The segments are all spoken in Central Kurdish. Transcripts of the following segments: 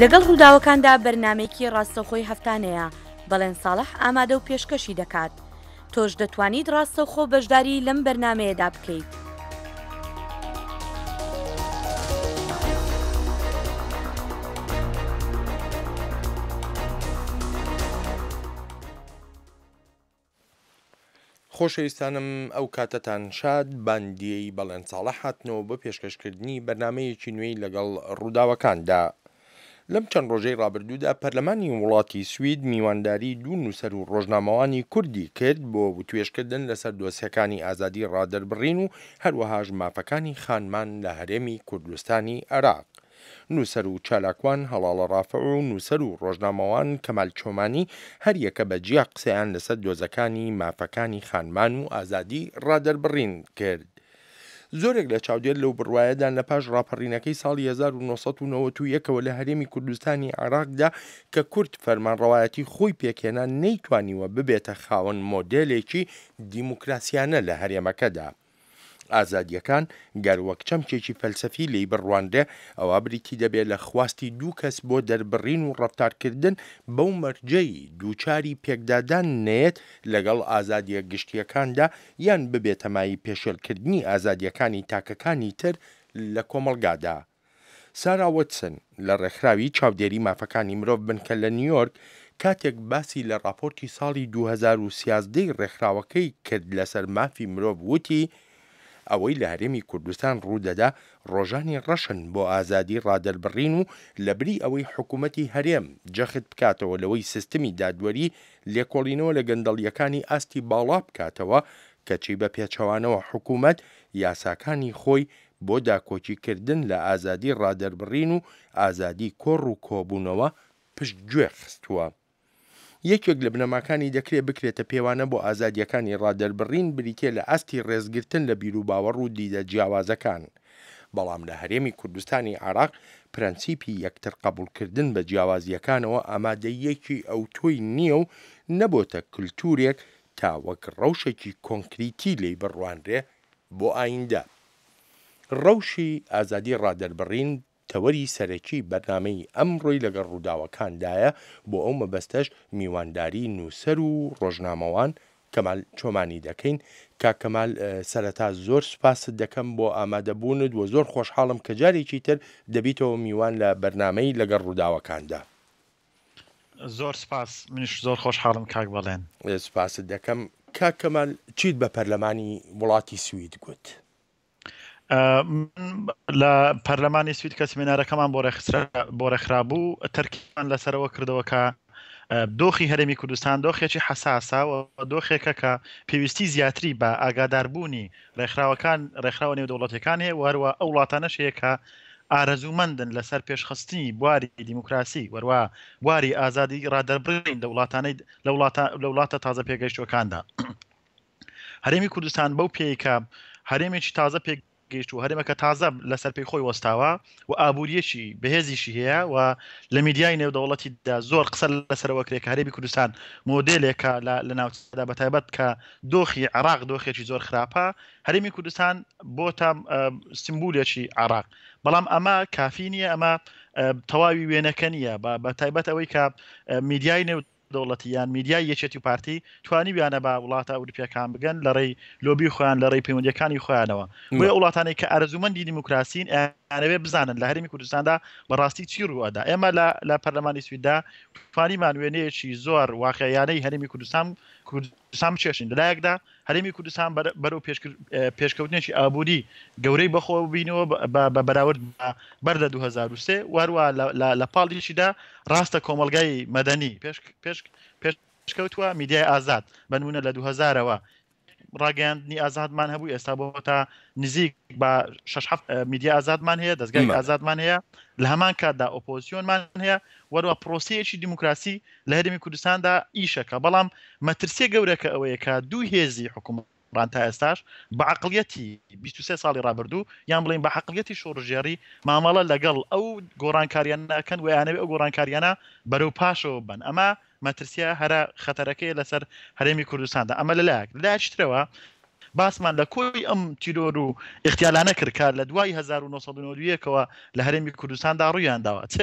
لەگەڵ ڕووداوەکاندا بەرنامەیەکی ڕاستەوخۆی هەفتانەیە، بەڵێن ساڵح ئامادە و پێشکەشی دەکات. تۆش دەتوانیت ڕاستەوخۆ بەشداری لەم بەرنامەیەدا بکەیت. خۆشەویستانم ئەو کاتەتان شاد، باندیەی بەڵێن ساڵح هاتنەوە بۆ پێشکەشکردنی بەرنامەیەکی نوێی لەگەڵ ڕووداوەکاندا. لەم چەند ڕۆژەی ڕابردوودا پەرلەمانی وڵاتی سوید میوانداری دوو نووسەر و ڕۆژنامەوانی کوردی کرد بۆ وتوێژکردن لەسەر دۆسیەکانی ئازادی ڕادەربڕین و هەروەهاش مافەکانی خانمان لە هەرێمی کوردستانی عێراق. نووسەر و چالاکوان هەڵاڵە ڕافع و نووسەر و ڕۆژنامەوان کەمال چۆمانی هەریەکە بە جیا قسەیان لەسەر دۆزەکانی مافەکانی خانمان و ئازادی ڕادەربڕین کرد. زۆرێک لە چاودێر لەو بڕوایەدان لە پاش ڕاپەڕینەکەی ساڵی 1991 ەوە لە هەرێمی کوردستانی عێراقدا کە کورد فەرمانڕەوایەتی خۆی پێکهێنا نەیتوانیوە ببێتە خاوەن مۆدێلێکی دیموکراسیانە لە هەرێمەکەدا. ئازادییەکان گەر وەک چەمکێکی فەلسەفی لێی بڕوانرێ، ئەوا بریتی دەبێ لە خواستی دوو کەس بۆ دەربڕین و ڕەفتارکردن بەو مەرجەی دووچاری پێکدادان نەیەت لەگەڵ ئازادییە گشتییەکاندا یان ببێتە مایەی پێشێلکردنی ئازادییەکانی تاکەکانی تر لە کۆمەڵگادا. سارا وتسن لە ڕێکخراوی چاودێری مافەکانی مرۆڤ بنکە لە نیویۆرک کاتێک باسی لە ڕاپۆرتی ساڵی 2013 ی ڕێکخراوەکەی کرد لەسەر مافی مرۆڤ وتی ئەوەی لە هەرێمی کوردستان ڕوودەدا ڕۆژانی ڕەشن بۆ ئازادی ڕادەربڕین و لەبری ئەوەی حکومەتی هەرێم جەخت بکاتەوە لەوەی سیستمی دادوەری لێکۆڵینەوە لە گەندەڵییەکانی ئاستی باڵا بکاتەوە کەچی بە پێچەوانەوە حکومەت یاساکانی خۆی بۆ داکۆکیکردن لە ئازادی ڕادەربڕین و ئازادی کۆڕ و کۆبوونەوە پشتگوێ خستووە. یەکێک لە بنەماکانی دەکرێ بکرێتە پێوانە بۆ ئازادییەکانی ڕادەربڕین بریتییە لە ئاستی ڕێزگرتن لە بیروباوەڕ و دیدە جیاوازەکان. بەڵام لە هەرێمی کوردستانی عێراق پرەنسیپی یەکترقەبوڵکردن بە جیاوازییەکانەوە ئامادەییەکی ئەوتۆی نییە و نەبۆتە کلتورێک تا وەک ڕەوشێکی کۆنکریتی لێی بڕوانرێ بۆ ئایندە. ڕەوشی ئازادی ڕادەربڕین تەوەری سەرەکی بەرنامەی ئەمڕۆی لەگەڵ ڕووداوەکاندایە، بۆ ئەو مەبەستەش میوانداری نووسەر و ڕۆژنامەوان کەمال چۆمانی دەکەین. کاک کەمال سەرەتا زۆر سوپاست دەکەم بۆ ئامادەبوونت و زۆر خۆشحاڵم کە جارێکی تر دەبیتەوە میوان لە بەرنامەی لەگەڵ ڕووداوەکاندا. زۆر سپاس، منیش زۆر خۆشحاڵم کاک بەڵێن. سپاست دەکەم. کاک کەمال چیت بە پەرلەمانی وڵاتی سوید گوت؟ من لە پەرلەمانی سوید کە سمینارەکەمان بۆ ڕێکخرابوو تەرکیزمان لەسەرەوە کردەوە کە دۆخی هەرێمی کوردستان دۆخێکی حەساسە و دۆخێکە کە پێویستی زیاتری بە ئاگاداربوونی ڕێکخراوەکان ڕێکخراوە نێودەوڵەتیەکان هەیە و هەروە ئەو وڵاتانەش هەیە کە ئارەزوومەندن لەسەر پێشخستنی بواری دیموکراسی وەروە بواری ئازادی ڕادەربڕین لە وڵاتانەی لە وڵاتە لە وڵاتە تازە پێگەیشتوەکاندا. هەرێمی کوردستان بەو پێی کە هەرێمێکی تازە پێک گەیشت و هەرێمەکە تازە لەسەر پێی خۆی وەستاوە و ئابووریەکی بەهێزیشی هەیە و لە میدیای نێودەوڵەتیدا زۆر قسە لەسەرەوە کرێ کە هەرێمی کوردستان مۆدێلێکە لە ناوچەدا بە تایبەت کە دۆخی عێراق دۆخێکی زۆر خراپە هەرێمی کوردستان بۆتە سمبولێکی عێراق بەڵام ئەمە کافی نییە ئەمە تەواوی وێنەکە نییە بە تایبەت ئەوەی کە میدیای نێو دەوڵەتی یان میدیای یەکێتی و پارتی توانیویانە بە وڵاتە ئەوروپیەکان بگەن لە ڕێی لۆبی خۆیان لە ڕێی پەیوەندیەکانی خۆیانەوە بۆیە وڵاتانێک کە ئارەزوومەندی دیموکراسین ئەیانەوێ بزانن لە هەرێمی کوردستاندا بەڕاستی چی ڕووئەدا ئێمە لە لە پەرلەمانی سویددا توانیمان وێنەیەکی زۆر واقعیانەی هەرێمی کوردستان کوردستان بکێشین لەلایەکدا هەرێمی کوردستان بەرەو پێشکەوتنێکی ئابووری گەورەی بەخۆوە بینەوە بە بەراورد بەر لە 2023 وەروە لە پاڵیشیدا ڕاستە کۆمەلگای مەدەنی پێش پێش پێشکەوتووە میدیای ئازاد بەنمونە لە 2000ەوە ڕاگەیاندنی ئازادمان هەبوو ئێستا بۆ تا نزیک بە 6 میدیا ئازادمان هەیە دەستگای ئازادمان هەیە لە هەمان کاتدا ئۆپۆزیسیۆنمان هەیە وەروە پرۆسەیەکی دیموکراسی لە هەرێمی کوردستاندا ئیشەکە بەڵام مەترسیە گەورەکە ئەوەیە کە دوو هێزی حوکمڕان تا ئێستاش بە عەقڵیەتی 23 ساڵی ڕابردوو یان بڵێین بە عەقڵیەتی شۆڕشگێڕی مامەڵە لەگەڵ ئەو گۆڕانکاریانە ئەکەن و ئەیانەوێ ئەو گۆڕانکاریانە بەرەو پاشەوە ببەن ئەمە مەترسیە هەرە خەتەرەکەیە لەسەر هەرێمی کوردستاندا ئەمە لەلایەک لەلایەکی ترەوە باسمان لە کۆی ئەم تیرۆر و ئیغتیالانە کرد کە لە دوای 1991 ەوە لە هەرێمی کوردستاندا ڕوویانداوە چ.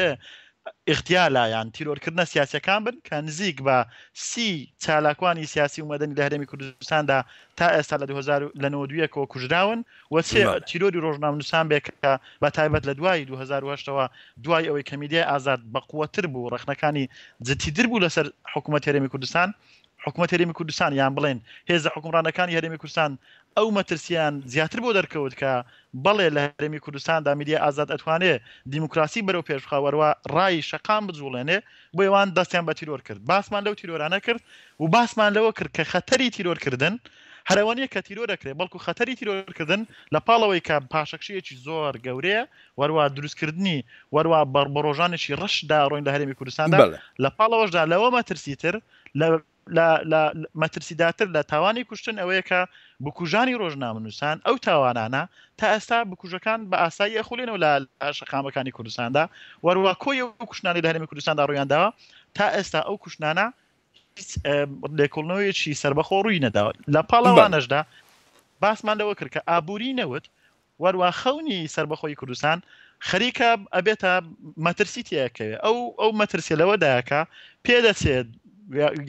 ئیغتیالە یان تیرۆرکردنە سیاسیەکان بن کە نزیک بە 30 چالاکوانی سیاسی و مەدەنی لە هەرێمی کوردستاندا تا ئێستا لە 2000 لە 91 ەوە کوژراون و چ تیرۆری ڕۆژنامەنووسان بێ کە بە تایبەت لە دوای 2008ەوە دوای ئەوەی کە میدیای ئازاد بەقوەتر بوو ڕەخنەکانی جدیتر بوو لەسەر حکوومەت هەرێمی کوردستان حکومەت هەرێمی کوردستان یان بڵێن هێزە حوکمڕانەکانی هەرێمی کوردستان ئەو مەترسیان زیاتر بۆ دەرکەوت کە بەڵێ لە هەرێمی کوردستاندا میدیای ئازاد ئەتوانێ دیموکراسی بەرەو پێش بخا وەروا ڕای شەقام بجوڵێنێ بۆیە وان دەستیان بە تیرۆر کرد باسمان لەو تیرۆرانە کرد و باسمان لەوە کرد کە خەتەری تیرۆرکردن هەر ئەوە نیە کە تیرۆر ئەکرێ بەڵکو خەتەری تیرۆرکردن لە پاڵەوەی کە پاشەکشەیەکی زۆر گەورەیە وەروا دروستکردنی وەروا بە ڕۆژانێکی ڕەشدا ڕۆین لە هەرێمی کوردستاندا لە پاڵەوەشدا لەوە مەترسیتر لە لە لە مەترسیدارتر لە تاوانی کوشتن ئەوەیە کە بکوژانی ڕۆژنامەنووسان ئەو تاوانانە تا ئێستا بکوژەکان بە ئاسایی ئەخولێنەوە لە شەقامەکانی کوردستاندا وەروا کۆی ئەو کوشتنانەی لە هەرێمی کوردستاندا ڕوویان داوە تا ئێستا ئەو کوشتنانە هیچ لێکۆڵنەوەیەکی سەربەخۆ ڕووی نەداوە لە پاڵەوانەشدا باسمان لەوە کرد کە ئابووری نەوت وەروا خەونی سەربەخۆیی کوردستان خەریکە ئەبێتە مەترسی تێکەوێ ئەو ئەو مەترسیە لەوەدایە کە پێدەچێت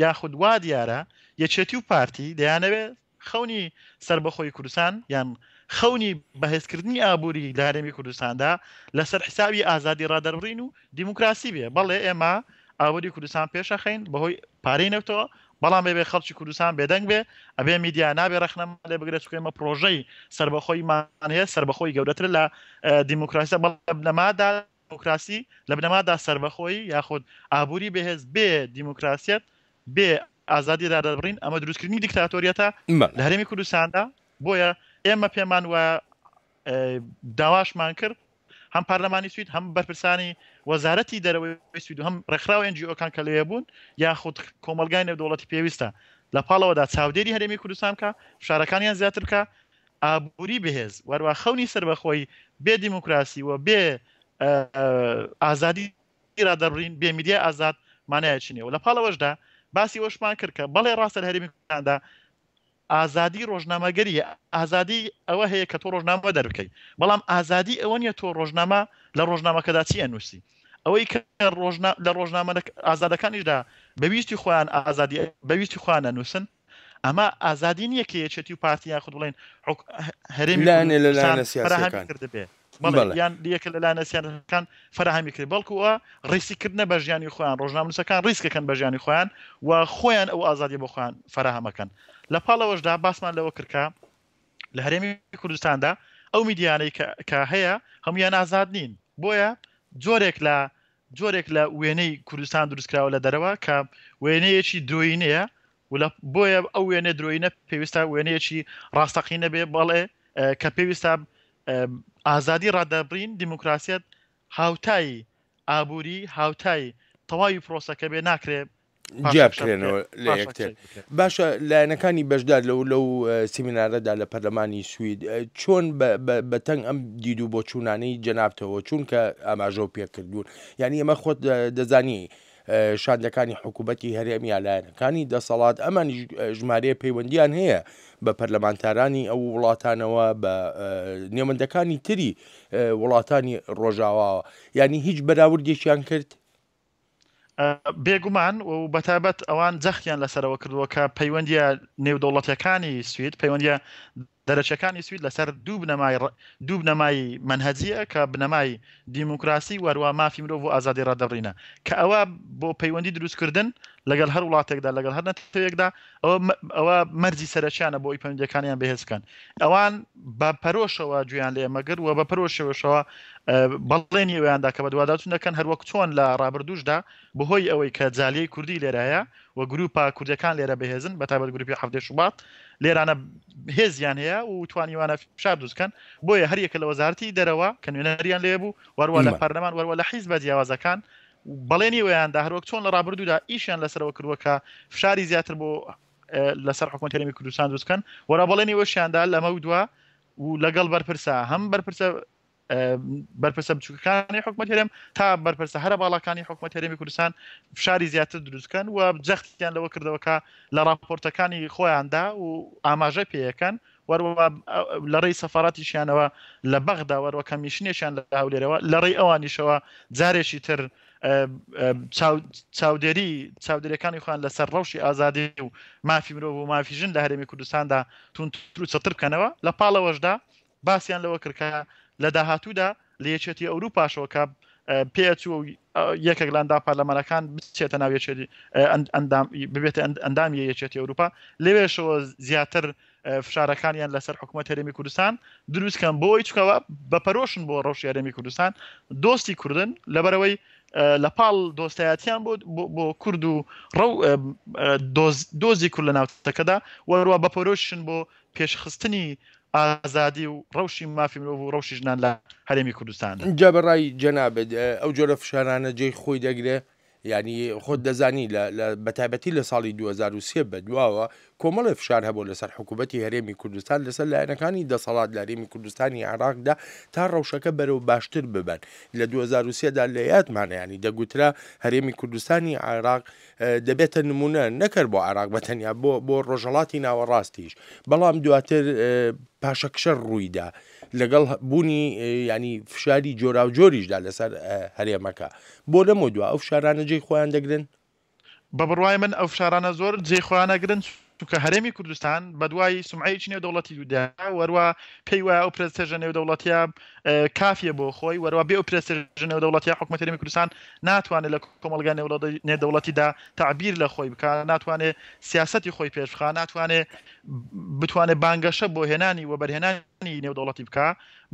یاخود وا دیارە یەکێتی و پارتی دەیانەوێت خەونی سەربەخۆی کوردستان یان خەونی بەهێزکردنی ئابووری لە هەرێمی کوردستاندا لەسەر حسابی ئازادی ڕادەربڕین و دیموکراسی بێ بەڵێ ئێمە ئابووری کوردستان پێشەخەین بەهۆی پارەی نەوتەوە بەڵام بێ خەڵکی کوردستان بێدەنگ بێ ئەبێ میدیا نابێ ڕەخنەمان لێ بگرێت چونکە ئێمە پرۆژەی سەربەخۆیمان هەیە سەربەخۆی گەورەتر لە دیموکراسیە بەڵام بنەمادا دیموکراسی لە بنەمادا سەربەخۆیی یاخود ئابووری بەهێز بێ دیموکراسیەت بێ ئازادی دادەبڕین ئەمە دروستکردنی دیکتاتۆریەتە لە هەرێمی کوردستاندا بۆیە ئێمە پێمان وایە داواشمان کرد هەم پەرلەمانی سوید هەم بەرپرسانی وەزارەتی دەرەوەی سوید و هەم ڕێکخراوە NGO کان کە لەوێ بوون یاخود کۆمەڵگای نێودەوڵەتی پێویستە لە پاڵەوەدا چاودێری هەرێمی کوردستان بکە فشارەکانیان زیاتر بکە ئابووری بەهێز وەروە خەونی سەربەخۆی بێ دیموکراسی و بێ ئازادی ڕادەربڕین بێ میدیای ئازاد مانایەکی نییە و لە پاڵەوەشدا باسی ئەوەشمان کرد کە بەڵێ ڕاستە لە هەرێمی کوردستاندا ئازادی ڕۆژنامەگەری ئازادی ئەوە هەیە کە تۆ ڕۆژنامە دەربکەی بەڵام ئازادی ئەوە نیە تۆ ڕۆژنامە لە ڕۆژنامەکەدا چی ئەنووسی ئەوەی کە ڕۆژنا لە ڕۆژنامە ئازادەکانیشدا بە ویستی خۆیان ئازادی بە ویستی خۆیان ئەنووسن ئەمە ئازادی نییە کە یەکێتی و پارتی یاخود بڵێن هەرێمی لایەنێ لە لایەنە سیاسیەکان کردبێ بەڵێ یان یەکە لە لایەنە سیاسەکان فەراهەمی کرد بەڵکو ئەوە ڕیسککردنە بە ژیانی خۆیان ڕۆژنامەنووسەکان ڕیسکەکەن بە ژیانی خۆیان و خۆیان ئەو ئازادیە بۆ خۆیان فەراهەمەکەن لە پاڵەوەشدا باسمان لەوە کرد کە لە هەرێمی کوردستاندا ئەو میدیانەی کە هەیە هەمویان ئازاد نین بۆیە جۆرێک لە جۆرێک لە وێنەی کوردستان دروستکراوە لە دەرەوە کە وێنەیەکی درۆینەیە و لە بۆیە ئەو وێنە درۆینە پێویستە وێنەیەکی ڕاستەقینە بێ بەڵێ کە پێویستە ئازادی ڕادەبڕین دیموکراسیەت هاوتای ئابووری هاوتای تەواوی پرۆسەکە بێ ناکرێ جیا بکرێنەوە لە یەکتر باشە لایەنەکانی بەشدار لەو لەو سیمینارەدا لە پەرلەمانی سوید چۆن بەتەنگ ئەم دید و بۆچوونانەی جەنابتەوە چونکە ئاماژەو پێکردوون یعنی ئەمە خۆت دەزانی شاندەکانی حکوومەتی هەرێم یا لایەنەکانی دەسەڵات ئەمانیش ژمارەیە پەیوەندیان هەیە بە پەرلەمانتارانی ئەو وڵاتانەوە بە نێوەندەکانی تری وڵاتانی ڕۆژاواوە یعنی هیچ بەراوردێکیان کرد؟ بێگومان و بەتایبەت ئەوان جەختیان لەسەرەوە کردووە کە پەیوەندیە نێودەوڵەتیەکانی سوید پەیوەندیە دەرەکیەکانی سوید لەسەر دوو بنەمای دوو بنەمای مەنهەجیە کە بنەمای دیموکراسی و هەروە مافی مرۆڤ و ئازادی ڕادەبڕینە کە ئەوە بۆ پەیوەندی دروستکردن لەگەڵ هەر وڵاتێکدا لەگەڵ هەر نەتەوەیەکدا ئەوە ئەوە مەرجی سەرەکیانە بۆ ئەوی پەیوەندیەکانیان بەهێز بکەن ئەوان بە پەرۆشەوە گوێیان لە ئێمە گرت و بە پەرۆشەوەشەوە بەڵێنی ئەویاندا کە بەدواداچوون دەکەن هەروەک چۆن لە ڕابردووشدا بەهۆی ئەوەی کە جالیەی کوردی لێرایە و گروپە کوردەکان لێرە بەهێزن بە تایبەت گروپی حەڤدەی شوبات لێرانە هێزیان هەیە و توانیوانە فشار دروست بکەن بۆیە هەریەکە لە وەزارەتی دەرەوە کە نوێنەریان لێ بوو وەروە لە پەرلەمان وەروە لە حیزبە جیاوازەکان بەڵێنی ئەویاندا هەروەک چۆن لە ڕابردوودا ئیشیان لەسەرەوە کردووە کە فشاری زیاتر بۆ لەسەر حکوومەت هەرێمی کوردستان دروست بکەن وەرا بەڵێنی ئەوەشیاندا لەمە دوا و لەگەڵ بەرپرسە هەم بەرپرسە بەرپرسە بچووکەکانی حکومەت هەرێم تا بەرپرسە هەرە باڵاکانی حکومەت هەرێمی کوردستان فشاری زیاتر دروستکەن و جەختیان لەوە کردەوە کە لە راپۆرتەکانی خۆیاندا و ئاماژە پێیەکەن وەروە لە ڕێی سەفارەتیشیانەوە لە بەغدا وەروە کەمیشنێکیان لە هەولێرەوە لە ڕێی ئەوانیشەوە جارێکی تر چاودێری چاودێریەکانی خۆیان لەسەر ڕەوشی ئازادی و مافی مرۆڤ و مافی ژن لە هەرێمی کوردستاندا توندتر و چڕتر بکەنەوە لە پاڵەوەشدا باسیان لەوە کرد کە لە داهاتوودا لە یەکێتی ئەوروپاشەوە کە پێچوو یەکێک لە ئەندام پەرلەمانەکان بچێتە ناو یەکێتی ئەندام ببێتە ئەندامی یەکێتی ئەوروپا لەوێشەوە زیاتر فشارەکانیان لەسەر حکوومەت هەرێمی کوردستان دروستکەن بۆی چکەوە بە پەرۆشن بۆ ڕەوشی هەرێمی کوردستان دۆستی کوردن لەبەرەوەی لە پاڵ دۆستایەتیان بۆ بۆ کورد و ڕەو دۆزی کورد لە ناوچەکەدا وەروە بە پەرۆشن بۆ پێشخستنی ئازادی و ڕەوشی مافی مرۆڤ و ڕەوشی ژنان لە هەرێمی کوردستاندا. جا بە ڕای جەنابت ئەو جۆرە فشارانە جێی خۆی دەگرێ؟ یانی خۆت دەزانی لە لە بەتایبەتی لە ساڵی 2003 بەدواوە کۆمەڵێ فشار هەبوو لەسەر حکوومەتی هەرێمی کوردستان لەسەر لایەنەکانی دەسەڵات لە هەرێمی کوردستانی عێراقدا تا ڕەوشەکە بەرەو باشتر ببەن لە 2003 دا لە یادمانە یانی دەگوترا هەرێمی کوردستانی عێراق دەبێتە نمونە نەکەر بۆ عێراق بە تەنیا بۆ بۆ ڕۆژهەڵاتی ناوەڕاستیش بەڵام دواتر پاشەکشە ڕوویدا لەگەڵ بوونی ینی فشاری جۆراوجۆریشدا لەسەر هەرێمەکە بۆ لەمە دوا ئەو فشارانە جێی خۆیان دەگرن؟ بە بڕوای من ئەو فشارانە زۆر جێی خۆیان ئەگرن چونکە هەرێمی کوردستان بەدوای سومعەیەکی نێودەوڵەتی دا وەروا پێی وایە ئەو پرێستێژە نێودەوڵەتیە کافیە بۆ خۆی وەروا بێ ئەو پرێستێژە نێودەوڵەتیە حکومەت هەرێمی کوردستان ناتوانێت لە کۆمەڵگای نێودەوڵەتیدا تەعبیر لە خۆی بکا ناتوانێت سیاسەتی خۆی پێش بخا ناتوانێت بتوانێت بانگەشە بۆ هێنانی وەبەرهێنانی نێودەوڵەتی بکا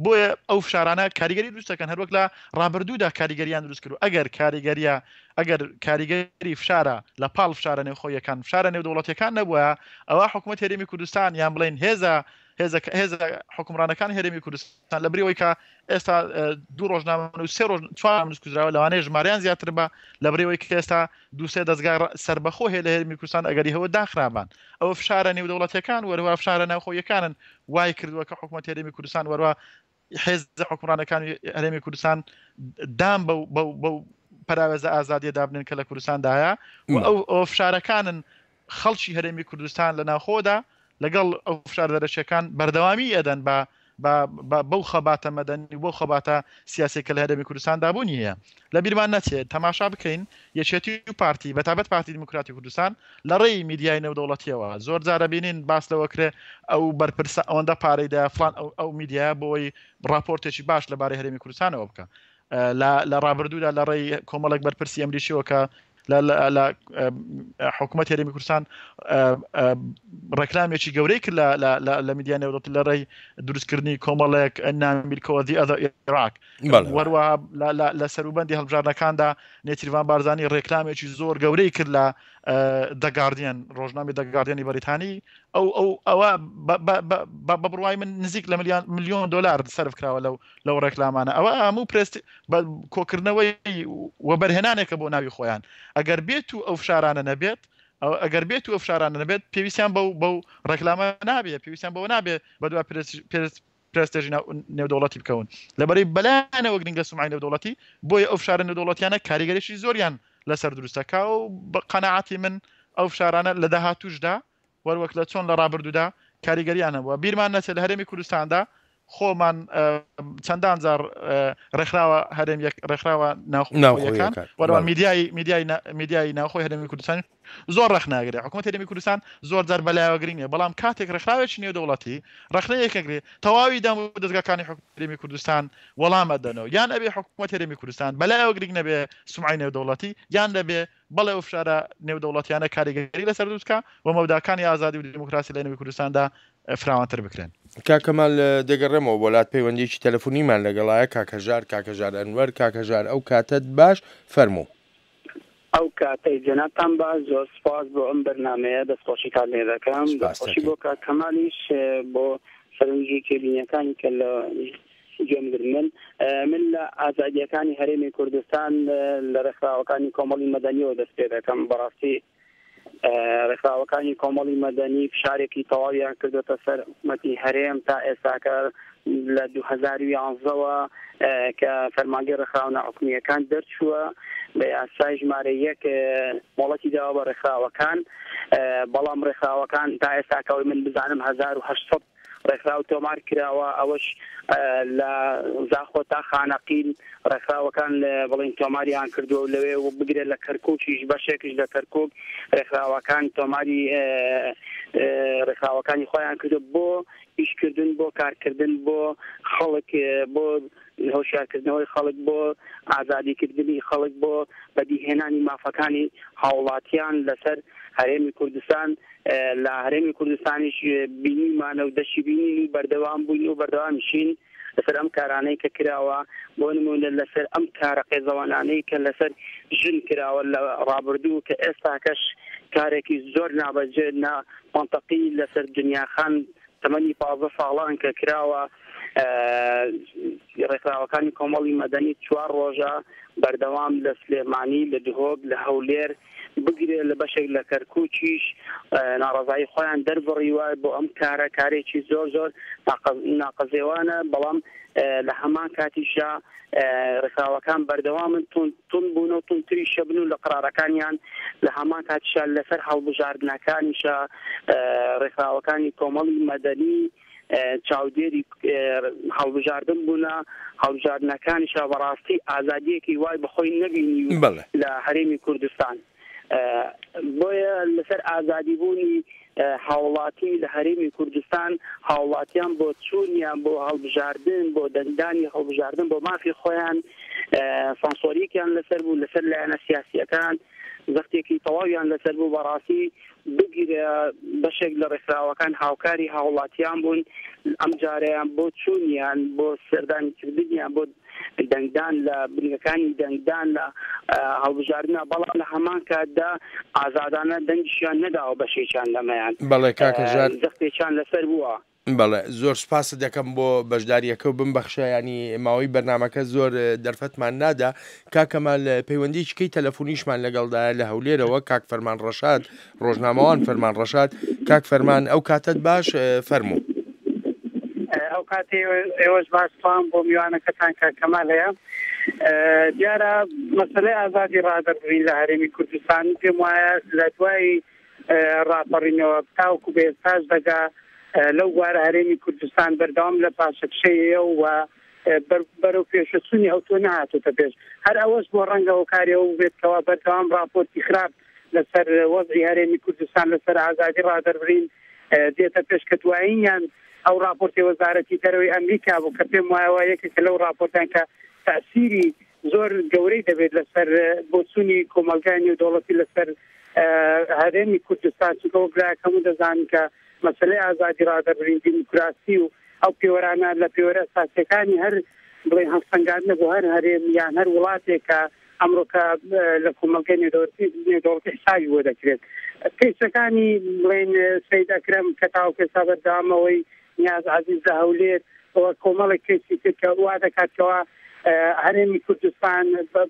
بۆیە ئەو فشارانە کاریگەری دروست دەکەن هەروەک لە ڕابردوودا کاریگەریان دروست کرد ئەگەر کاریگەریە ئەگەر کاریگەری فشارە لە پاڵ فشارە نێوخۆیەکان فشارە نێودەوڵەتیەکان نەبوایە ئەوا حکومەت هەرێمی کوردستان یان بڵێین هێزە هێزە هێزە حکومڕانەکانی هەرێمی کوردستان لە بری ئەوەی کە ئێستا دوو ڕۆژنامەنووس سێ ڕۆژ چوار ڕۆژنامەنووس کوژراوە لەوانەیە ژمارەیان زیاتر بە لە بری ئەوەی کە ئێستا دوو سێ دەزگای سەربەخۆ هەیە لە هەرێمی کوردستان ئەگەری هەوە داخرابان ئەوە فشارە نێودەوڵەتیەکان وەروە فشارە ناوخۆیەکانن وای کردووە کە حکومەت هەرێمی کوردستان وەروە حێزە حکومڕانەکانی هەرێمی کوردستان دام بەو بەو بەو پەراوێزە ئازادیە دابنێن کە لە کوردستاندایە و ئەو ئەو فشارەکانن خەڵکی هەرێمی کوردستان لە ناوخۆدا لەگەڵ ئەو فشار دەرەکیەکان بەردەوامی ئەدەن بە بەو خەباتە مەدەنی و بەو خەباتە سیاسیە کە لە هەرێمی کوردستاندا بوونی هەیە. لە بیرمان نەچێت تەماشا بکەین یەکێتی و پارتی بە تایبەت پارتی دیموکراتی کوردستان لە ڕێی میدیای نێودەوڵەتیەوە زۆر جار ئەبینین باس لەوە کرێ ئەو بەرپرسە ئەوەندە پارەی دایە فڵان ئەو ئەو میدیایە بۆی ڕاپۆرتێکی باش لەبارەی هەرێمی کوردستانەوە بکە لە لە ڕابردوودا لە ڕێی کۆمەڵێک بەرپرسی ئەمریکیەوە کە لە لە حکوومەت هەرێمی کوردستان ڕێکلامێکی گەورەی کرد لە لە میدیا نێودەوڵەتی لە ڕێی دروستکردنی کۆمەڵێک نامیلکەوە The Other Iraq وەروەها لە سەروبەندی هەڵبژاردنەکاندا نێچیرڤان بارزانی ڕێکلامێکی زۆر گەورەی کرد لە The Guardian ڕۆژنامی The Guardian ی بەریتانی ئەو ئەو ئەوە بە بڕوای من نزیک لە ملیۆن دلار سەرف کراوە لەو لەو ڕێکلامانە ئەوە هەموو پرێست بە کۆکردنەوەی وەبەرهێنانێکە بۆ ناوی خۆیان ئەگەر بێت و ئەو فشارانە نەبێت ئەگەر بێت و ئەو فشارانە نەبێت پێویستیان بەو بەو ڕێکلامە نابێت پێویستیان بەوە نابێت بەدوا پرێستێژی نێودەوڵەتی بکەون لەبەرەی بەلایەنەوە گرنگە سومعەی نێودەوڵەتی بۆیە ئەو فشارە نێودەوڵەتیانە کاریگەریی زۆریان لەسەر دروستەکە و بە قەناعەتی من ئەو فشارانە لە داهاتوشدا وەروەک لە چۆن لە ڕابردوودا کاریگەریان هەبووە بیرمان نەچێت لە هەرێمی کوردستاندا خۆمان چەندان جار ڕێکخراوە هەرێم یەک ڕێکخراوە ناوخۆیەکان وەروە میدیای میدیای میدیای ناوخۆی هەرێمی کوردستان زۆر ڕەخناگرێ حکوومەت هەرێمی کوردستان زۆر جار بەلایەوە گرنگ نیە بەڵام کاتێک ڕێکخراوێکی نێودەوڵەتی ڕەخنەیەکەگرێ تەواوی دام و دەزگاکانی حکوومەت هەرێمی کوردستان وەڵام ئەدەنەوە یان ئەبێ حکوومەت هەرێمی کوردستان بەلایەوە گرنگ نەبێ سومعەی نێودەوڵەتی یان دەبێ بەڵێ ئەو فشارە نێودەوڵەتیانە کاریگەری لەسەر دروست بکا و مەوداکانی ئازادی و دیموکراسی لە نێوی کوردستاندا فراوانتر بکرێن. کاک کەمال دەگەڕێمەوە بۆ لات پەیوەندیەکی تەلەفونیمان لەگەڵایە کاک هەژار کاک هەژار ئەنوەر کاک هەژار ئەو کاتەت باش فەرموو. ئەو کاتەی جەنابتان باش زۆر سوپاس بۆ ئەم بەرنامەیە دەستخۆشیتان لێ دەکەم سوپاس دەستخۆشی دەکەین. بۆ کاک کەمالیش بۆ سەرنجی تێبینیەکانی کە لە گوێم گرت من من لە ئازادیەکانی هەرێمی کوردستان لە ڕێکخراوەکانی کۆمەڵی مەدەنیەوە دەست پێ دەکەم بەڕاستی ڕێکخراوەکانی کۆمەڵی مەدەنی فشارێکی تەواویان کردوتە سەر حکومەتی هەرێم تا ئێستاکە لە 2011ەوە کە فەرمانگەی ڕێکخراوە ناحکومییەکان دەرچووە بە یاسای ژمارە یەک مۆڵەتی داوە بە ڕێکخراوەکان بەڵام ڕێکخراوەکان تا ئێستاکەەوەی من بزانم 1800. ڕێکخراو تۆمار کراوە ئەوەش لە زاخۆ تا خانەقین ڕێکخراوەکان بڵین تۆماریان کردووە و لەوێ و بگرە لە کەرکووکیش بەشێکیش لە کەرکووک ڕێکخراوەکان تۆماری ڕێکخراوەکانی خۆیان کردو بۆ ئیشکردن بۆ کارکردن بۆ خەڵک بۆ هۆشیارکردنەوەی خەڵک بۆ ئازادیکردنی خەڵک بۆ بەدیهێنانی مافەکانی هاوڵاتیان لەسەر هەرێمی کوردستان لە هەرێمی کوردستانیش بینیمانە و دەشی بینین و بەردەوام بووین و بەردەوامیشین لەسەر ئەم کارانەی کە کراوە بۆ نمونە لەسەر ئەم کارە قێزەوانانەی کە لەسەر ژن کراوە لە ڕابردوو کە ئێستاکەش کارێکی زۆر نابەجێ نا مەنتەقی لەسەر دنیاخان تەمەنی 15 ساڵان کە کراوە ڕێکخراوەکانی کۆمەڵی مەدەنی چوار ڕۆژە بەردەوام لە سلێمانی لە دهۆک لە هەولێر بگرێ لە بەشێک لە کەرکووکیش ناڕەزایی خۆیان دەربڕیوە بۆ ئەم کارە کارێکی زۆر زۆر ناقەزێوانە بەڵام لە هەمان کاتیشا ڕێکخراوەکان بەردەوامن تون بوون و تونتری شەبن و لە قرارەکانیان لە هەمان کاتیشا لەسەر هەڵبژاردنەکانیشە ڕێکخراوەکانی کۆمەڵی مەدەنی چاودێری هەڵبژاردن بوونە، هەڵبژاردنەکانیشا بەڕاستی ئازادییەکی وای بەخۆی نەبینی لە هەرێمی کوردستان. بۆیە لەسەر ئازادیبوونی هاوڵاتی لە هەرێمی کوردستان هاوڵاتیان بۆ چوونیان بۆ هەڵبژاردن بۆ دەنگدانی هەڵبژاردن بۆ مافی خۆیان سانسۆریەکیان لەسەر بوو لەسەر لایەنە سیاسیەکان زەختێکی تەواویان لەسەر بوو بەڕاستی بگرە بەشێک لە ڕێکخراوەکان هاوکاری هاوڵاتیان بوون ئەم جارەیان بۆ چوونیان بۆ سەردانی کردنیان بۆ دەنگدان لە بنکەکانی دەنگدان لە هەڵبژاردنە بەڵام لە هەمان کاتدا ئازادانە دەنگیشیان نەداوە بەشێکیان لەمەیان بەڵێ کاکە ژار زەختێکیان لەسەر بووە. بەڵێ زۆر سوپاست دەکەم بۆ بەشداریەکە و بمبەخشە ینی ماوەی بەرنمەکە زۆر دەرفەتمان نادا کاک کەمال پەیوەندیی کەی تەلەفۆنیشمان لەگەڵدایە لە هەولێرەوە کاک فەرمان ڕەشاد ڕۆژنامەوان فەرمان ڕەشاد کاک فەرمان ئەو کاتت باش فەرموو. ئەو کاتی ئێوەش باش سڵام بۆ میوانەکەتان کاک کەمال هەیە دیارە مەسەلەی ئازادی ڕادەربڕین لە هەرێمی کوردستان پێم وایە لە دوای ڕاپەڕینەوە تاوەکو بە ئێستاش دەگا لەو بوارە هەرێمی کوردستان بەردەوام لە پاشەکشەیە و بەرەو پێشەچوونی ئەوتۆ نەهاتۆتە پێش هەر ئەوەش بۆ ڕەنگە هۆکاری ئەو بێت کەوا بەردەوام ڕاپۆرتی خراپ لەسەر وەزعی هەرێمی کوردستان لەسەر ئازادی ڕادەربرین دێتە پێش کە دوایینیان ئەو ڕاپۆرتی وەزارەتی دەرەوەی ئەمریکا بوو کە پێم وایەوە یەکێکە لەو ڕاپۆرتان کە تەئسیری زۆر گەورەی دەبێت لەسەر بۆچوونی کۆمەڵگای نێودەوڵەتی لەسەر هەرێمی کوردستان چونکە وەک لایەک هەموو دەزانن کە مەسەلەی ئازادی ڕادەربرین دیموکراسی و ئەو پێوەرانە لە پێوەرە ئەساسیەکانی هەر بڵێن هەڵسەنگاندنە بۆ هەر هەرێم یان هەر وڵاتێک کە ئەمڕۆکە لە کۆمەڵگەی نێودەوڵەتی حسابی بۆ دەکرێت کەیسەکانی بڵێن سید ئەکرەم کە تاوەکو ئێستا بەردەوامەوەی نیاز عەزیز لە هەولێر و کۆمەڵێک کەیسی تر کە وا دەکات کەوا هەرێمی کوردستان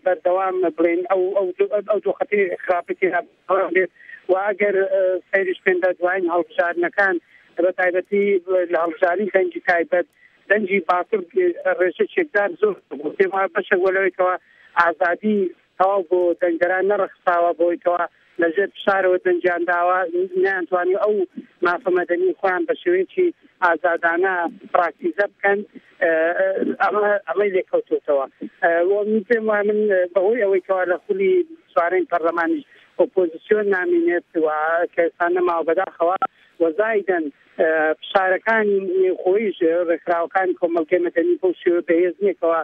بەردەوام بڵێن ئەو ئەو دۆخەتی خراپی تێدا بێت و ئەگەر سەیریش بکەین لە دوایین هەڵبژاردنەکان بە تایبەتی لە هەڵبژاردنی دەنگی تایبەت دەنگی باتڵ ڕێژەی چێکدار زۆر بوو پێم وایە بەشێک بۆ لەوەی کەوا ئازادی تەواو بۆ دەنگدەران نەڕەخساوە بۆی کەوا لە ژێر فشارەوە دەنگیان داوە، نەیانتوانی ئەو مافە مەدەنی خۆیان بە شێوەیەکی ئازادانە پراکتیزە بکەن، ئەمە ئەمەی لێکەوتۆتەوە. و من پێم وایە من بەهۆی ئەوەی کەوا لە خولی چوارەمی پەرلەمانیش ئۆپۆزیسیۆن نامینێت و کە ئێستا نەماوە بەداخەوە و زایدەن فشارەکانی نێوخۆیش ڕێکخراوەکانی کۆمەڵگەی مەدەنی بەو شێوە بەهێز نییە کەوا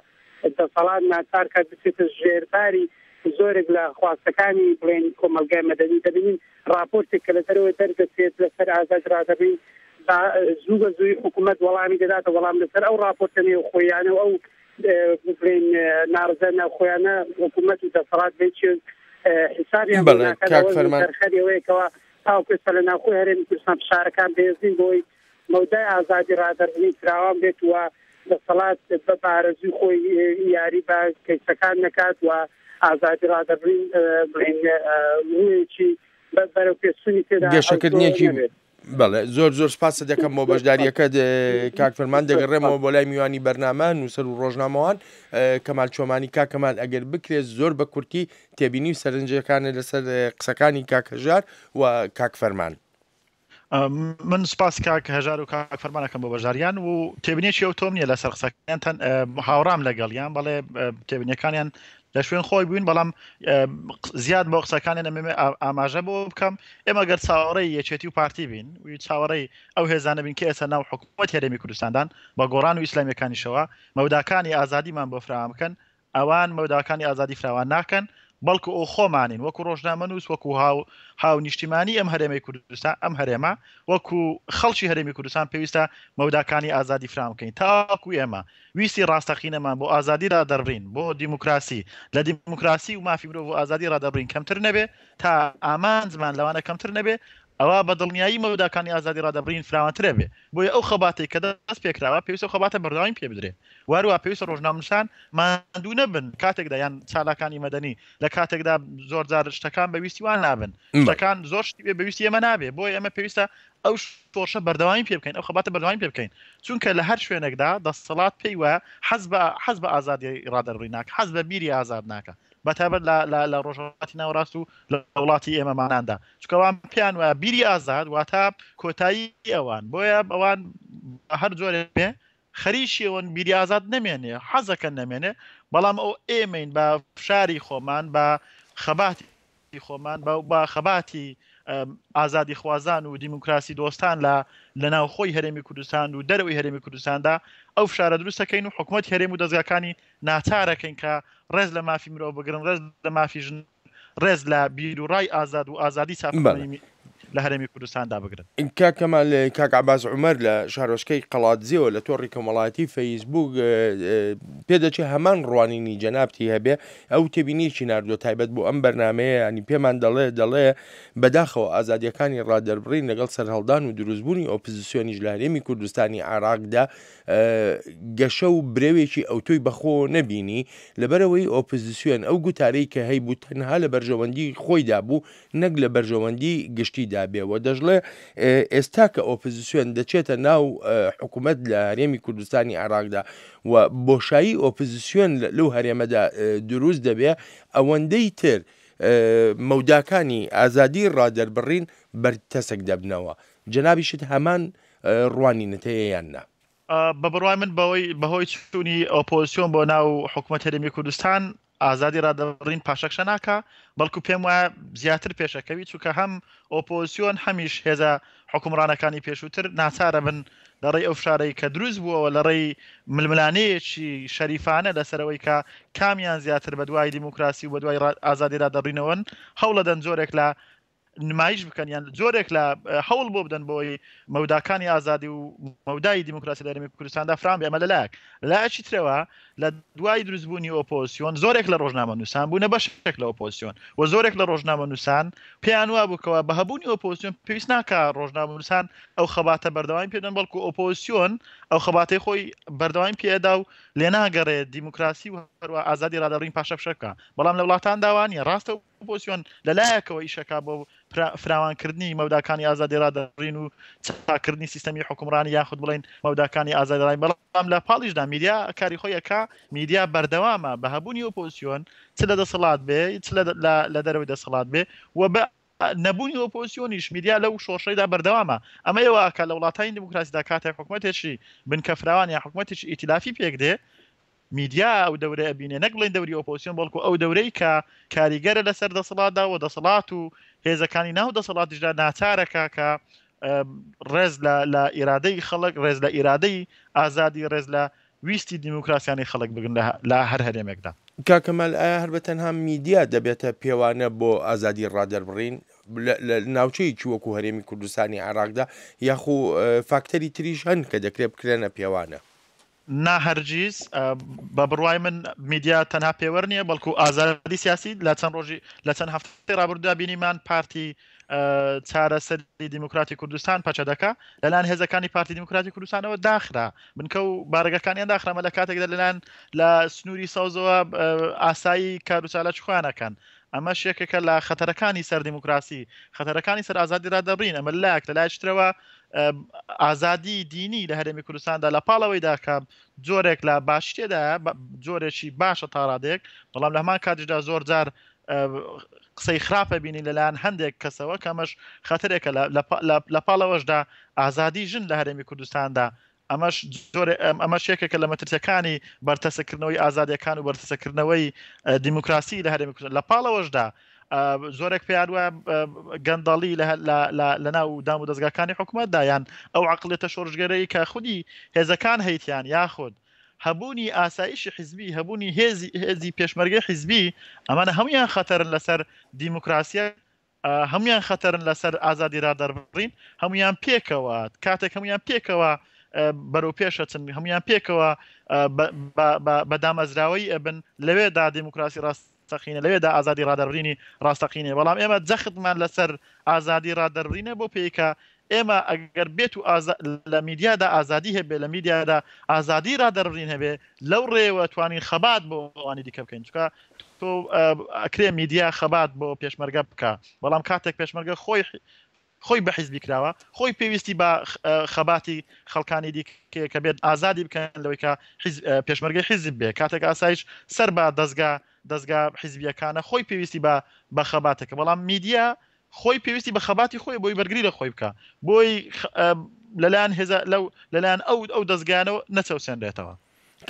دەسەڵات ناچار کات بچێتە ژێرباری زۆرێک لە خواستەکانی بڵێن کۆمەڵگای مەدەنی دەبینین ڕاپۆرتێک کە لە دەرەوە دەردەچێت لەسەر ئازاد ڕادەبین زوو بە زووی حکوومەت وەڵامی دەداتە وەڵام لەسەر ئەو ڕاپۆرتە نێوخۆیانە و ئەو بڵێن ناڕزە ناوخۆیانە حکوومەت و دەسەڵات بێ چێ حسابیان بۆ ناکات ئەوەیەکەوە تاوەکو ئێستا لە ناوخۆی هەرێمی کوردستان فشارەکان بەهێزین بۆی مەودای ئازادی ڕادەربڕین فراوان بێت و دەسەڵات بە ئارەزووی خۆی یاری بە کەیسەکان نەکات و ئازادی ڕادەربڕین بڵێین ڕوویەکی بەرەو پێشچوونی تێدا ئەوتۆ گەشەکردنێکی نەبێت. بەڵێ زۆر زۆر سپاست دەکەم بۆ بەشداریەکەت کاک فەرمان دەگەڕێمەوە بۆ لای میوانی بەرنامە نووسەر و ڕۆژنامەوان کەمال چۆمانی کاک کەمال ئەگەر بکرێت زۆر بە کورتی تێبینی و سەرنجەکانت لەسەر قسەکانی کاک هەژار و کاک فەرمان. من سپاسی کاک هەژار و کاک فەرمان ئەکەم بۆ بەشداریان و تێبینێکی ئەو تۆم نییە لەسەر قسەکانیان تەن هاوڕام لەگەڵیان بەڵێ تێبینیەکانیان لە شوێن خۆی بووین بەڵام زیاد بۆ قسەکانیان ئەمێ ئاماژە بۆ بکەم ئێمە گەر چاوەڕێی یەکێتی و پارتی بین و چاوەڕێی ئەو هێزانە بین کە ئێستا ناو حکوومەت هەرێمی کوردستاندان بە گۆڕان و ئیسلامیەکانیشەوە مەوداکانی ئازادیمان بۆ فراوان بکەن ئەوان مەوداکانی ئازادی فراوان ناکەن، بەڵکو ئەو خۆمانین وەکو ڕۆژنامەنووس، وەکو هاو هاونیشتیمانی ئەم هەرێمەی کوردستان، ئەم هەرێمە، وەکو خەڵکی هەرێمی کوردستان پێویستە مەوداکانی ئازادی فراوان بکەین تاوەکو ئێمە ویستی ڕاستەقینەمان بۆ ئازادی ڕادەربڕین، بۆ دیموکراسی، لە دیموکراسی و مافی مرۆڤ و ئازادی ڕادەربڕین کەمتر نەبێ، تا ئامانجمان لەوانە کەمتر نەبێ، ئەوا بە دڵنیایی مەوداکانی ئازادی ڕادەربڕین فراوانتر ئەبێ. بۆیە ئەو خەباتەی کە دەست پێکراوە پێویستە ئەو خەباتە بەردەوامی پێ بدرێ. وهەروەها پێویستە ڕۆژنامەنووسان ماندوو نەبن کاتێکدا یان چالاکانی مەدەنی لە کاتێکدا زۆر جار شتەکان بە ویستی وان نابن. شتەکان زۆر شتی بە ویستی ئێمە نابێ. بۆیە ئێمە پێویستە ئەو شۆڕشە بەردەوامی پێ بکەین، ئەو خەباتە بەردەوامی پێ بکەین. چونکە لە هەر شوێنێکدا دەسەڵات پێی وایە حەز بە حەز بە ئازادی ڕادەربڕین ناکا، حەز بە بیری ئازاد ناکا. بەتایبەت لە لە لە ڕۆژهەڵاتی ناوەڕاست و لە وڵاتی ئێمەماناندا چونکە ئەوان پێیان وایە بیری ئازاد واتە کۆتایی ئەوان بۆیە ئەوان هەر جۆرێ بێ خەریکی ئەوەن بیری ئازاد نەمێنێ حەزەکەن نەمێنێ بەڵام ئەو ئێمەین بە فشاری خۆمان بە خەباتی خۆمان بە بە خەباتی ئازادیخوازان و دیموکراسی دۆستان لە لە ناوخۆی هەرێمی کوردستان و دەرەوەی هەرێمی کوردستاندا ئەو فشارە دروستەکەین و حکوومەت هەرێم و دەزگاکانی ناچارەکەین کە ڕێز لە مافی مرۆڤ بگرن، ڕێز لە مافی ژن، ڕێز لە بیروڕای ئازاد و ئازادی چاپەمەنی لە هەرێمی کوردستاندا بگرن. کاک کەمال، کاک عەباس عومەر لە شارۆچکەی قەڵادزێوە لە تۆڕی کۆمەڵایەتی فەیسبووک پێدەچێ هەمان ڕوانینی جەنابتی هەبێ، ئەو تێبینیەکی ناردووە تایبەت بۆ ئەم بەرنامەیە، یانی پێمان دەڵێ دەڵێ بەداخەوە ئازادیەکانی ڕادەربڕین لەگەڵ سەرهەڵدان و دروستبوونی ئۆپزسیۆنیش لە هەرێمی کوردستانی عێراقدا گەشە و برەوێکی ئەوتۆی بەخۆوە نەبینی، لەبەرئەوەی ئۆپزسیۆن ئەو گوتارەی کە هەیبوو تەنها لە بەرژەوەندی خۆیدا بوو نەک لە بەرژەوەندی گشتیدا بێ و دەشڵێ ئێستا کە ئۆپزسیۆن دەچێتە ناو حکومەت لە هەرێمی کوردستانی عێراقدا و بۆشایی ئۆپزسیۆن لەو هەرێمەدا دروست دەبێ ئەوەندەی تر مەوداکانی ئازادی ڕادەربڕین بەرتەسک دەبنەوە. جەنابیشت هەمان ڕوانینت هەیە یان نا؟ بە بڕوای من بەوەی بەهۆی چوونی ئۆپۆزسیۆن بۆ ناو حکومەت هەرێمی کوردستان ئازادی ڕادەبڕین پاشەکشە ناکا بەڵکو پێم وایە زیاتر پێشەکەوی چونکە هەم ئۆپۆزسیۆن هەمیش هێزە حکومڕانەکانی پێشووتر ناچارە بن لە ڕێی ئەو فشارەی کە دروست بووەوە لە ڕێی ململانێیەکی شەریفانە لەسەرەوەی کە کامیان زیاتر بە دوای دیموکراسی و بە دوای ئازادی ڕادەبڕینەوەن هەوڵەدەن جۆرێک لە نمایش بکەن یان جۆرێک لە هەوڵ بۆ بدەن بۆی مەوداکانی ئازادی و مەودای دیموکراسی لە هەرێمی کوردستاندا فراوان بێ ئەمە لەلایەک لەلایەکی ترەوە لە دوای دروستبوونی ئۆپۆزسیۆن زۆرێک لە ڕۆژنامەنووسان بوونە بەشێک لە ئۆپۆزسیۆن و زۆرێک لە ڕۆژنامەنووسان پێیان وابوو کەوا بە هەبوونی ئۆپۆزسیۆن پێویست ناکا ڕۆژنامەنووسان ئەو خەباتە بەردەوامی پێدەن بەڵکو ئۆپۆزسیۆن ئەو خەباتەی خۆی بەردەوامی پێدا و لێناگەڕێ دیموکراسی و هەروە ئازادی ڕادەڕین پاشەکشە بکا بەڵام لە وڵاتاندا وانە ڕاستە ئۆپۆزسیۆن لە لایەکەوە ئیشەکا بۆ فراوانکردنی مەوداکانی ئازادی ڕادەربڕین و چاککردنی سیستەمی حوکمڕانی یاخود بڵێین مەوداکانی ئازادی ڕای بەڵام لە پاڵیشدا میدیا کاری خۆی ئەکا میدیا بەردەوامە بە هەبوونی ئۆپۆزسیۆن چ لە دەسەڵات بێ چ لە دەرەوەی دەسەڵات بێ و بە نەبوونی ئۆپۆزسیۆنیش میدیا لەو شۆڕشەیدا بەردەوامە ئەمە ئێوە ئەکا لە وڵاتانی دیموکراسیدا کاتێک حکومەتێکی بنکە فراوان یا حکومەتێکی ئیتیلافی پێک دێ میدیا ئەو دەورەی ئەبینێ نەک بڵێین دەوری ئۆپۆزسیۆن بەڵکو ئەو دەورەی کە کاریگەرە لەسەر دەسەڵاتدا و دەسەڵات و هێزەکانی ناو دەسەڵاتیشدا ناچارەکە کە ڕێز لە لە ئیرادەی خەڵک ڕێز لە ئیرادەی ئازادی ڕێز لە ویستی دیموکراسیانی خەڵک بگرن لە هەر هەرێمێکدا. کاک کەمال ئایا هەر بە تەنها میدیا دەبێتە پێوانە بۆ ئازادی ڕادەربڕین لە ناوچەیەکی وەکو هەرێمی کوردستانی عێراقدا یاخو فاکتەری تریش هەن کە دەکرێت بکرێنە پێوانە؟ نا هەرگیز، بە بڕوای من میدیا تەنها پێوەر نییە، بەڵکو ئازادی سیاسی لە چەند ڕۆژی لە چەند هەفتەی ڕابردوودا بینیمان پارتی چارەسەری دیموکراتی کوردستان پەچەدەکە لەلایەن هێزەکانی پارتی دیموکراتی کوردستانەوە داخرا بنکە و بارەگەکانیان داخرا ئەمە لە کاتێکدا لەلایەن لە سنووری سەوزەوە ئاسایی کاروچالاکی خۆیان ئەکەن ئەمەش یەکێکە لە خەتەرەکانی سەر دیموکراسی خەتەرەکانی سەر ئازادی ڕادەبڕین ئەمە لایەک لە لایەکی ترەوە ئازادی دینی لە هەرێمی کوردستاندا لە پاڵەوەیدا کە جۆرێک لە باشی تێدایە جۆرێکی باشە تاڕادێک بەڵام لە هەمان کاتیشدا زۆر جار قسەی خراپە بینین لەلایەن هەندێک کەسەوە کە ئەمەش خەتەرێکە لە پاڵەوەشدا ئازادی ژن لە هەرێمی کوردستاندا ئەمەش زۆر ئەمەش یەکێکە لە مەترسیەکانی بەرتەسکردنەوەی ئازادیەکان و بەرتەسکردنەوەی دیموکراسی لە هەرێمی کوردستان لە پاڵەوەشدا زۆرێک پێیان وایە گەندەڵی لە ناو دام و دەزگاکانی حکوومەتدا یان ئەو عقلێتە شۆڕشگەرەی کە خودی هێزەکان هەیتیان یاخود هەبوونی ئاسایشی حیزبی هەبوونی هێزی هێزی پێشمەرگەی حیزبی ئەمانە هەمویان خەتەرن لەسەر دیموکراسیە هەمویان خەتەرن لەسەر ئازادی ڕادەربڕین هەمویان پێکەوە کاتێک هەمویان پێکەوە بەرەو پێشەچن هەمویان پێکەوە بە دامەزراوەی ئەبن لەوێدا دیموکراسی ڕاستەقینە لەوێدا ئازادی ڕادەربڕینی ڕاستەقینە بەڵام ئێمە جەختمان لەسەر ئازادی ڕادەربڕینە بۆ پێیکە ئێمە ئەگەر بێت و لە میدیادا ئازادی هەبێ لە میدیادا ئازادی ڕادەربڕین هەبێ لەو ڕێوە توانین خەبات بۆ ئەوانی دیکە بکەین چونکە تۆ ئەکرێ میدیا خەبات بۆ پێشمەرگە بکە بەڵام کاتێک پێشمەرگە خۆی خۆی بە حیزبی کراوە خۆی پێویستی بە خەباتی خەڵکانی دیکە کە بێت ئازادی بکەن لەوەی کە پێشمەرگەی حیزب بێ کاتێک ئاسایش سەر بە دەستگا دەستگا حیزبیەکانە خۆی پێویستی بە بە خەباتێکە بەڵام میدیا خۆی پێویستی بە خەباتی خۆی بۆی بەرگری لە خۆی بکە بۆی لەلایەن هێزە لەو لەلایەن ئەو ئەو دەستگانەوە نەچەوسێنرێتەوە.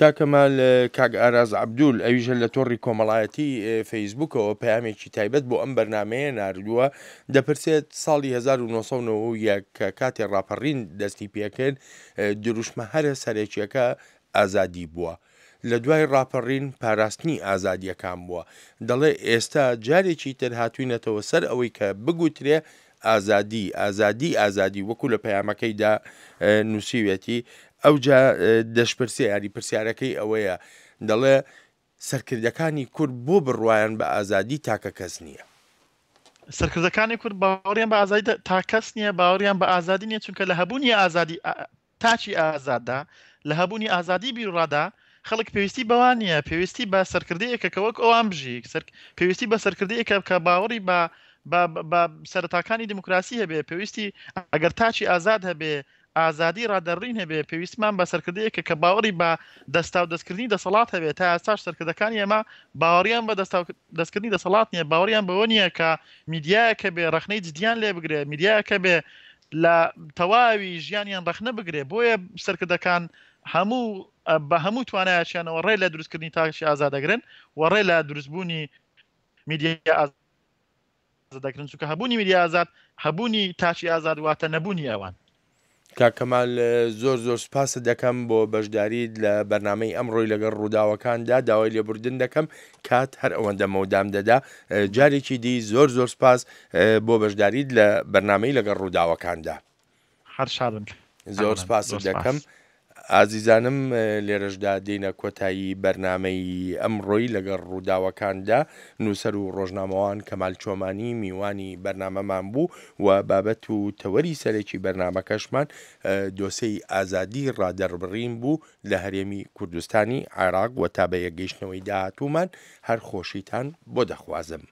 کاک کەمال، کاک ئاراز عەبدول ئەویش لە تۆڕی کۆمەڵایەتی فەیسبووکەوە پەیامێکی تایبەت بۆ ئەم بەرنامەیە ناردووە، دەپرسێت ساڵی 1991 کە کاتێ ڕاپەڕین دەستی پێکرد دروشمە هەرە سەرەکیەکە ئازادی بووە، لە دوای ڕاپەڕین پاراستنی ئازادییەکان بووە، دەڵێ ئێستا جارێکی تر هاتووینەتەوە سەر ئەوەی کە بگوترێ ئازادی، ئازادی، ئازادی وەکو لە پەیامەکەیدا نووسیوێتی، ئەوجا دەشپرسێ یانی پرسیارەکەی ئەوەیە دەڵێ سەرکردەکانی کورد بۆ بڕوایان بە ئازادی تاکەکەس نییە؟ سەرکردەکانی کورد باوەڕیان بە ئازادی تاکەس نییە، باوەڕیان بە ئازادی نییە، چونکە لە هەبوونی ئازادی تاکی ئازاددا، لە هەبوونی ئازادی بیروڕادا، خەڵک پێویستی بەوان نییە، پێویستی بە سەرکردەیەکە کە وەک ئەوان بژی، پێویستی بە سەرکردەیەکە کە باوەڕی بە بە بە سەرەتاکانی دیموکراسی هەبێ، پێویستی ئەگەر تاکی ئازاد هەبێ، ئازادی ڕادەربڕین هەبێ، پێویستمان بە سەرکردەیەکە کە باوەڕی بە دەستاودەستکردنی دەسەڵات هەبێ، تا ئێستاش سەرکردەکانی ئێمە باوەڕیان بە دەستاودەستکردنی دەسەڵات نییە، باوەڕیان بەوە نییە کە میدیایەک هەبێ ڕەخنەی جدیان لێ بگرێ، میدیایەک هەبێ لە تەواوی ژیانیان ڕەخنە بگرێ بۆیە سەرکردەکان هەموو بە هەموو توانایەکیانەوە ڕێ لە دروستکردنی تاکی ئازاد دەگرن و ڕێ لە دروستبوونی میدیا ئازاد دەگرن چونکە هەبوونی میدیا ئازاد هەبوونی تاکی ئازاد واتە نەبوونی ئەوان. کاک کەمال زۆر زۆر سوپاست دەکەم بۆ بەشداریت لە بەرنامەی ئەمڕۆی لەگەڵ ڕووداوەکاندا داوای لێبوردن دەکەم کات هەر ئەوەندە مەودام دەدا جارێکی دی زۆر زۆر سوپاس بۆ بەشداریت لە بەرنامەی لەگەڵ ڕووداوەکاندا. هەر شاد بن کاک زۆر مەلان سوپاست زۆر دەکەم سوپاس. ئازیزانم لێرەشدا دێینە کۆتایی بەرنامەی ئەمڕۆی لەگەڵ ڕووداوەکاندا، نووسەر و ڕۆژنامەوان کەمال چۆمانی میوانی بەرنامەمان بوو و بابەت و تەوەری سەرەکی بەرنامەکەشمان دۆسێی ئازادی ڕادەربڕین بوو لە هەرێمی کوردستانی عێراق و تا بە یەکگەیشتنەوەی داهاتوومان هەر خۆشیتان بۆ دەخوازم.